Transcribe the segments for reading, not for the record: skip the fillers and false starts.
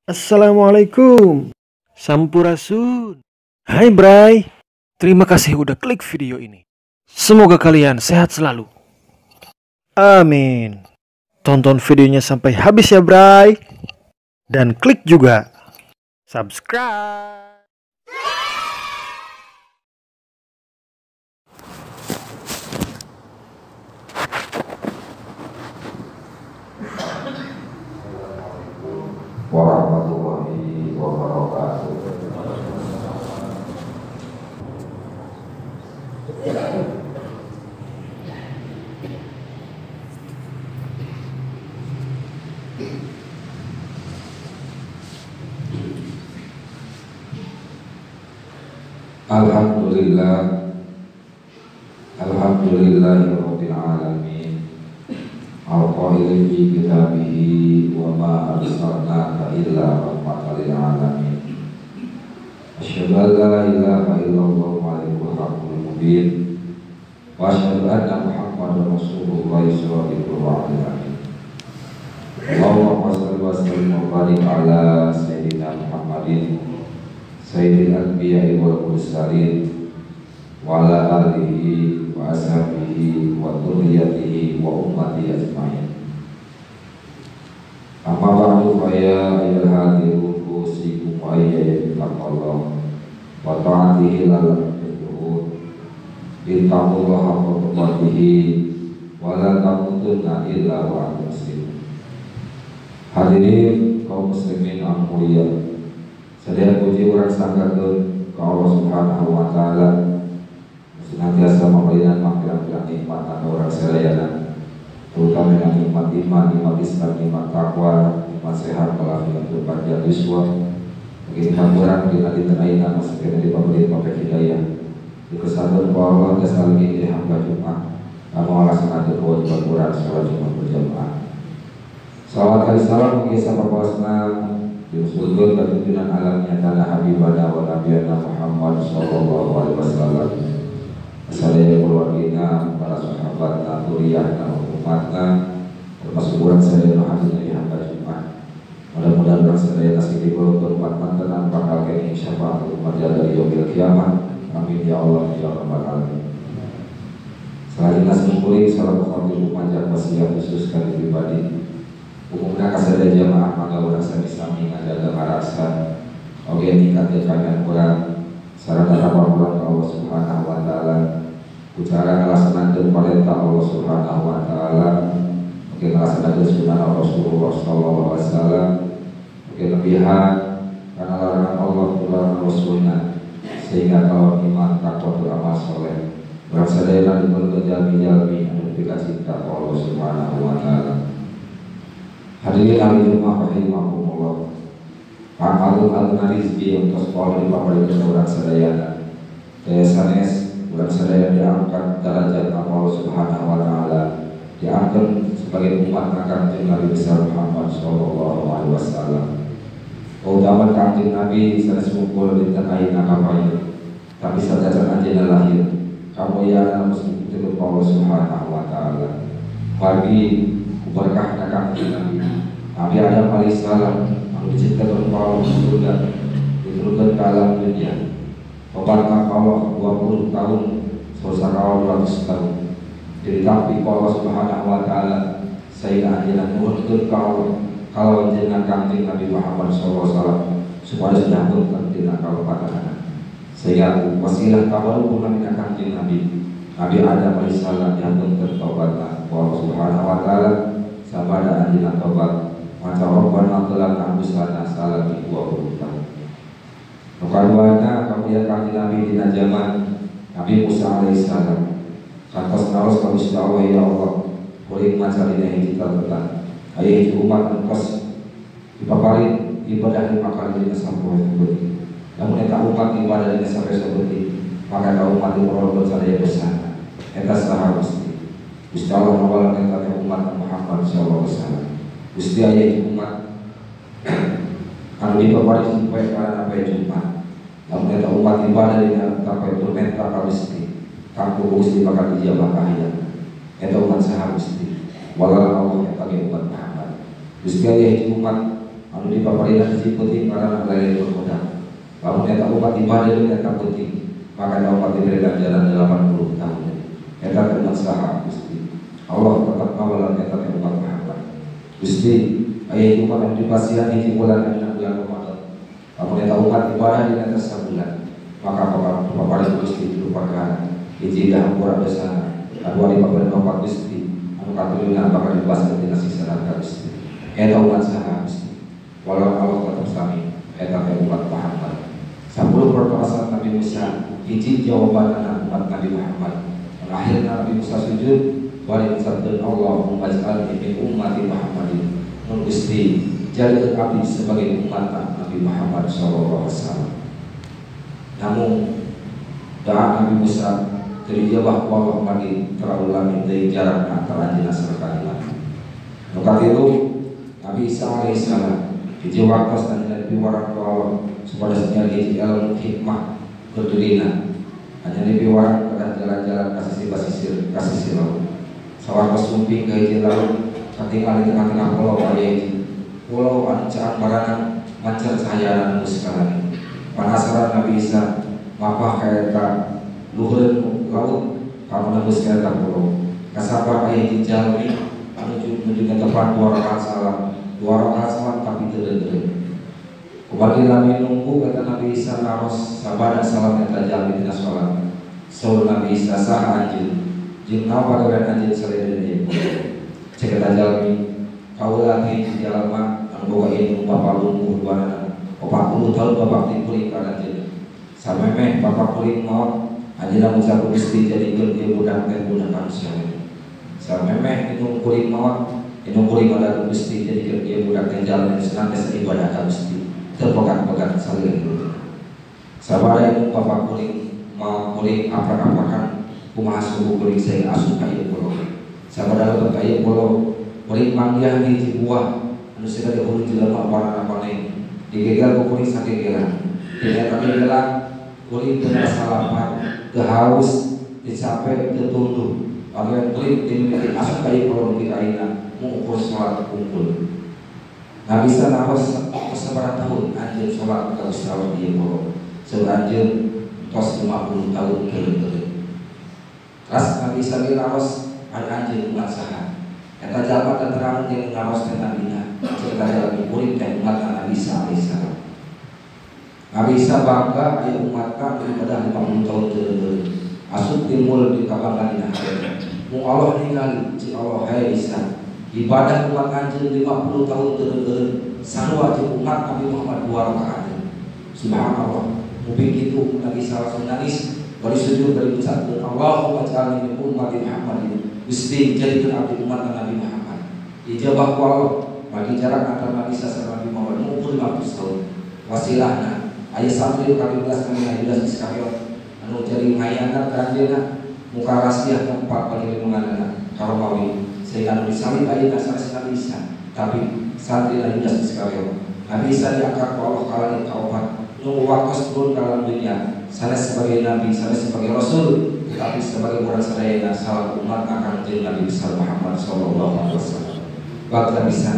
Assalamualaikum, Sampurasun. Hai Bray, terima kasih udah klik video ini. Semoga kalian sehat selalu. Amin. Tonton videonya sampai habis ya Bray. Dan klik juga subscribe. Warahmatullahi wabarakatuh. Alhamdulillah, alhamdulillahirabbil alamin. Al-qaili fi kitabihi wa ma arsalnaka illa rahmatan lil alamin. Asyhadu an la ilaha illallah malikul haqqul mubin wa asyhadu anna Muhammadar rasulullah sallallahu alaihi wasallam. Allahumma shalli wa sallim wa barik ala sayyidina Muhammadin sayyidil anbiya'i wal mursalin wa ala alihi wa ashabihi wa dzurriyyatihi wa ummati ajmain. Amma ba'du, fa ya ayyuhal hadirun usikum wa iyaya bittaqallah wa ta'atihi la'allakum tuflihun. Ittaqullaha haqqa tuqatih wa la tamutunna illa wa antum muslimun. Hadirin kaum muslimin anu mulia, sadaya puji urang sanggakeun ka Allah Subhanahu wa taala. Senantiasa memberikan pirang-pirang nikmat anu urang sadayana, terutama nikmat iman, nikmat Islam, nikmat takwa, nikmat sehat walafiat, panjang yuswa. Bagi nikmat urang dina dinten ayeuna masih kena diberi taufik hidayah. Dikersanakeun ku Allah geus alami di hamba Jumat, anu ngalaksanakeun kewajiban urang salat Jumat berjamaah. Salawat kali salam mugi sapapaosna diusulkeun ka tuntunan alamnya tanah habibana wa nabiyana Muhammad sallallahu alaihi wasallam. Sadaya keluargina, para sahabatna, dzurriyyahna, umatna, termasuk urang sadaya nu hadir di hamba Jumat. Mudah-mudahan urang sadaya nasib digolongkeun umat mantenan bakal kenging syafaat umat dari yaumil kiamah. Amin ya Allah ya rabbal alamin. Selanjutnya sempuri salam khatib panjang wasiat khusus kami pribadi. Umumna kasadaya jamaah mangga urang sami-sami ngajaga ngarasa oge ningkatkeun kamian urang sareng takwa urang ka Allah Subhanahu wa taala. Ku cara ngalaksanakeun parentah Allah Subhanahu wa taala, oge ngalaksanakeun sunnah Rasulullah sallallahu alaihi wasallam, oge lebihan kana larangan Allah larangan Rasulna, sehingga kalau iman takwa beramal soleh urang sadayana diberi jalmi-jalmi anu dipika cinta ka Allah Subhanahu wa taala. Hadirin ahli Jumat rahimakumullah. Pangagung-agungan rizki untuk sekolah di paparikeun urang sadayana. Daya sanes urang sadayana diangkat derajat Allah Subhanahu wa taala, diangkat sebagai umat Kangjeng Nabi besar Muhammad sallallahu alaihi wasallam. Kautamaan Kangjeng Nabi sanes mungkul dinten ayeuna kapayun, tapi sadacan anjeunna lahir kamulyaan anu diberi Allah Subhanahu wa taala. Margi berkahna Kangjeng Nabi, Nabi Adam alaihissalam anu diciptakeun ku Allah di surga, diturunkeun ka alam dunia. Tobatna ka Allah 20 tahun, selesai ka Allah 200 tahun. Ditampi ku Allah Subhanahu wa taala sehingga anjeunna nuhunkeun ka Allah kalawan jenengan Kangjeng Nabi Muhammad sallallahu alaihi wasallam supaya dihapunten tina kalepatanana. Sehingga wasilah tabarruh namina Kangjeng Nabi, Nabi Adam alaihissalam dihapunten tobatna ku Allah Subhanahu wa taala sabada anjeunna tobat maca Rabbana telah anfusana salami 20 tahun. Nu kaduana kamuliaan Kangjeng Nabi dina zaman Nabi Musa alaihissalam kantos naros ka Gusti Allah, ya Allah kuring maca dina hiji catatan aya hiji umat anu kos dipaparin ibadah lima kali dina sapoe sabeuli. Lamun eta umat ibadah dina sapoe sabeuli, maka eta umat diperoleh sadaya dosana. Eta saha Gusti? Gusti Allah ngawalan eta teh umat Muhammad sallallahu alaihi wasallam. Gusti aya hiji umat anu dipaparin poe kana poe Jumat. Lamun eta umat ibadah dina poe menta ka Gusti, tangtu Gusti bakal dijabah ka hayang. Eta umat saha Gusti? Walau Allah eta ge umat Muhammad. Gusti aya hiji umat anu dipaparinan hiji peuting karena Lailatul Qadar. Lamun eta umat ibadah dina eta peuting, maka eta umat diberi ganjaran 80 tahun. Eta umat saha Gusti? Allah tetap ngawalan eta teh umat Muhammad. Gusti, aya umat anu dipasihan hiji bulan dina bulan Ramadan. Lamun eta umat ibadah dina eta sabulan, maka paparin Gusti tilu perkara. Hiji dihampura dosana, kadua dipaparin opat Gusti, anu katuluna bakal dibebaskeun tina siksa neraka Gusti. Eta umat saha Gusti? Walau Allah tetap sami, eta teh umat Muhammad. 10 pertolongan Nabi Musa, hiji jawaban umat Nabi Muhammad. Akhirnya Nabi Musa sujud, bari ngucapkeun Allahumma ij'alni min ummati Muhammadin. Mun Gusti jadikeun abdi sebagai umat Nabi Muhammad sallallahu alaihi wasallam. Namun doa Nabi Musa terijabah ku Allah lagi terlalu lami deui jarak antara anjeunna sareng kalimat. Nu katilu Nabi Isa alaihissalam hiji waktos anjeunna dipiwarang ku Allah supaya ningali hiji ilmu hikmah kerdulina. Anjeunna dipiwarang kedah jalan-jalan ka sisi basisir ka sisi laut. Sawartos sumping ka hiji laut katingal di tengah-tengah pulau aya hiji pulau anu caang baranang mancar cahaya nembus ka langit. Penasaran Nabi Isa mapah ka eta luhureun laut ka nembus ka eta pulau. Kasabar aya hiji jalmi anu nuju tepan 2 rakaat salam, 2 rakaat salam tapi teu deureuh. Kubagi lami nunggu kata Nabi Isa naros sabada salam eta jalmi tina salat. Saur Nabi Isa saha anjeun jeung naon pagawean anjeun saleureun ieu pulau. Cek eta jalmi kaula teh hiji jalma anu boga indung bapa lumpuh duanana 40 tahun bapak kuring ka anjeunna. Samemeh bapak kuring maot anjeunna ngucap Gusti jadikeun ieu budak teh budak manusia. Samemeh indung kuring maot indung kuring ngadaku Gusti jadikeun ieu budak teh jalma nu senantiasa ibadah ka Gusti teu pegat-pegat saleureun hirup. Sabada indung bapak kuring maot kuring aprak-aprakan kumaha suku kuring sehingga asup ka ieu pulau. Sabada leutik ka ieu pulau kuring manggiah hiji buah anu siga dihulu jelema warna koneng. Digegel ku kuring sagegelan. Tina eta gegelan kuring teu rasa lapar, teu haus, teu capek, teu tunduh. Pagawean kuring dimimiti asup ka ieu pulau nepi ka ayeuna mung ukur salat kumpul. Nabi Isa naros sabaraha tahun anjeun salat ka Gusti Allah di ieu pulau. Saur anjeun tos 50 tahun keuleuh-keuleuh. Ras Nabi Isa ge naros ari anjeun umat saha. Eta jalma katerangan jeung naros teh nabina. Cek eta jalmi kuring teh umat Nabi Isa alaihissalam. Nabi Isa bangga aya umat ka ibadah 50 tahun keuleuh-keuleuh. Asup timbul di kabanggaan dina hatena. Mung Allah ningali cik Allah hai Isa. Ibadah umat anjeun 50 tahun keuleuh-keuleuh sarua jeung umat Nabi Muhammad 2 rakaat. Subhanallah. Muping kitu Nabi Isa langsung nangis bari sujud bari ngucapkeun Allahumma ij'alni min ummati Muhammadin. Gusti jadikeun abdi umat Nabi Muhammad. Ijabah ku Allah bagi jarak antara Nabi Isa sareng Nabi Muhammad ngukur 500 tahun. Wasilahna aya santri ka-15 namina Yudas Iskariot anu jadi ngayanat ka anjeunna muka rahasia tempat panglindunganna ka Romawi sehingga anu disalib ayeuna sanes Nabi Isa tapi santri Yudas Iskariot. Nabi Isa diangkat ku Allah ka langit kaopat nunggu waktu turun ke alam dunia sanes sebagai nabi, sanes sebagai rasul, tetapi sebagai urang sadayana salah umat akan jeung Nabi besar Muhammad sallallahu alaihi wasallam. Bagja bisa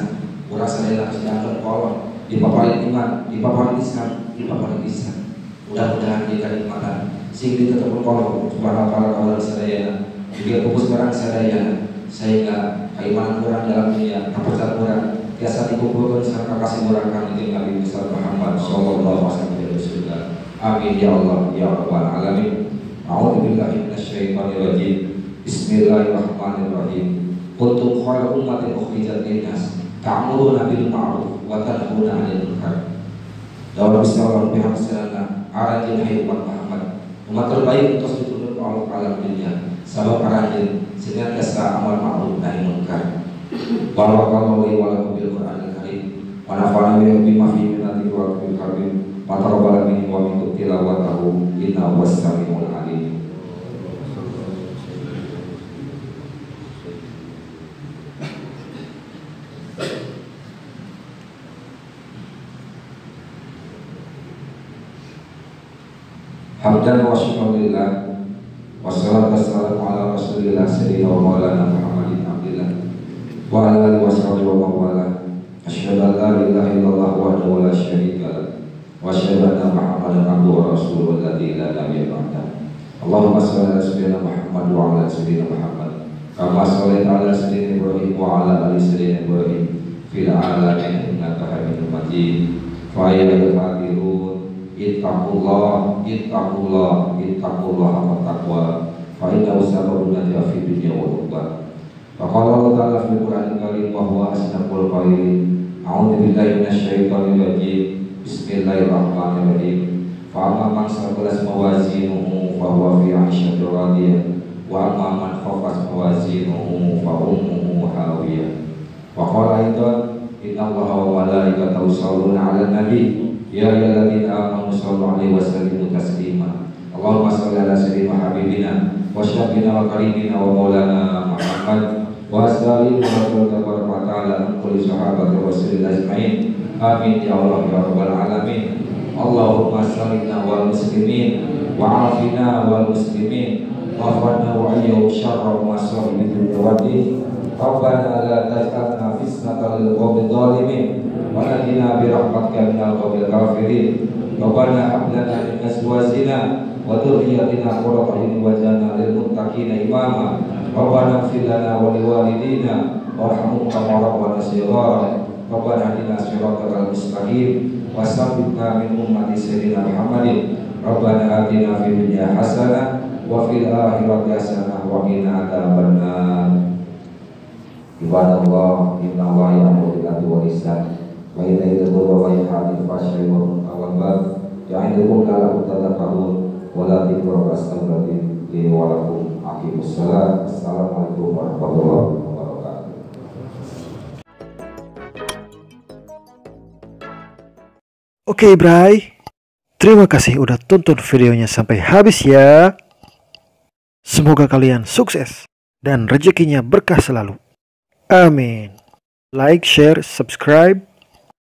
urang sadayana geus diangkat ku Allah, dipaparin iman, dipaparin Islam, dipaparin Islam. Mudah-mudahan ieu kanikmatan sing ditetepkeun ku Allah subhanahu wa taala ka urang sadayana, juga fokus urang sadayana sehingga keimanan urang dalam dunia, kepercayaan urang tiasa dikumpulkan sareng kakasih urang kang Nabi besar Muhammad sallallahu alaihi wasallam. Amin ya Allah ya Rabbal alamin. A'udzubillahi minasyaitonir rajim. Bismillahirrahmanirrahim. Kuntum khaira ummatin ukhrijat linnas ta'muruna bil ma'ruf wa tanhauna 'anil munkar. Dalam bisawab pihak sadana aranjeun hai umat Muhammad. Umat terbaik untuk diturunkan Allah alam dunia. Sabab aranjeun senantiasa amal ma'ruf nahi munkar. Barakallahu li wa lakum bil Qur'anil Karim wa nafa'ana bima fihi min dzikri wal karim wa taqabbal minni wa minkum tilawatahu innahu was-sami'ul 'alim. Hamdan wa syukran lillah wassalatu wassalamu ala rasulillah sayyidina wa maulana Muhammadin abdillah wa ala alihi wa sahbihi wa man wala. Asyhadu an an la ilaha illallah wahdahu la syarika lah wa asyhadu anna Muhammadan abduhu wa rasuluhu alladzi la nabiyya ba'dah. Allahumma shalli ala sayyidina Muhammad wa ala sayyidina Muhammad kama shallaita ala sayyidina Ibrahim wa ala ali sayyidina Ibrahim fil alamin innaka Hamidum Majid. Fa ya ayyuhal ittaqullah ittaqullah ittaqullah haqqa taqwa fa innahu sababun najah fid dunya wal ukhra. Wa qala Allah ta'ala fil Qur'anil Karim wa huwa asdaqul qailin. A'udzu billahi minasyaitonir rajim. Bismillahirrahmanirrahim. Fa amma man saqulat mawazinuhu fa huwa fi 'ishatin radiyah wa amma man khaffat mawazinuhu fa ummuhu hawiyah. Wa qala aidan innallaha wa malaikatahu yusholluna 'alan nabi ya ayyuhalladzina amanu shallu 'alaihi wa sallimu taslima. Allahumma shalli ala sayyidina habibina wa syafiina wa karimina wa maulana Muhammad wa sallim wa ta'ala kulli sahabati rasulillah ajmain. Amin ya Allah ya rabbal alamin. Allahumma sallimna wal muslimin wa afina wal muslimin wa afana wa iyyahum syarra ma saribi dunya waddin. Rabbana la taj'alna fitnatan lil qawmil zalimin wa najina bi rahmatika minal qawmil kafirin. Rabbana hab lana min azwajina wa dhurriyyatina qurrata a'yun waj'alna lil muttaqina imama. Rabbana ighfir lana wa liwalidina warhamhum kama rabbayana shighara. Rabbana ihdina siratal mustaqim wa sabbitna min ummati sayyidina Muhammadin. Rabbana atina fid dunya hasanah wa fil akhirati hasanah wa qina adzabannar. Ibadallah, innallaha ya'muru bil 'adli wal ihsan wa ita'i dzil qurba wa yanha 'anil fahsya'i wal munkari wal baghi ya'idukum la'allakum tadhakkarun. Wa la dzikra li wa lakum. Aqimus shalah. Assalamualaikum warahmatullahi wabarakatuh. Oke, Bray. Terima kasih udah tonton videonya sampai habis ya. Semoga kalian sukses dan rezekinya berkah selalu. Amin. Like, share, subscribe,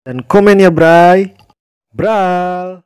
dan komen ya, Bray. Bral.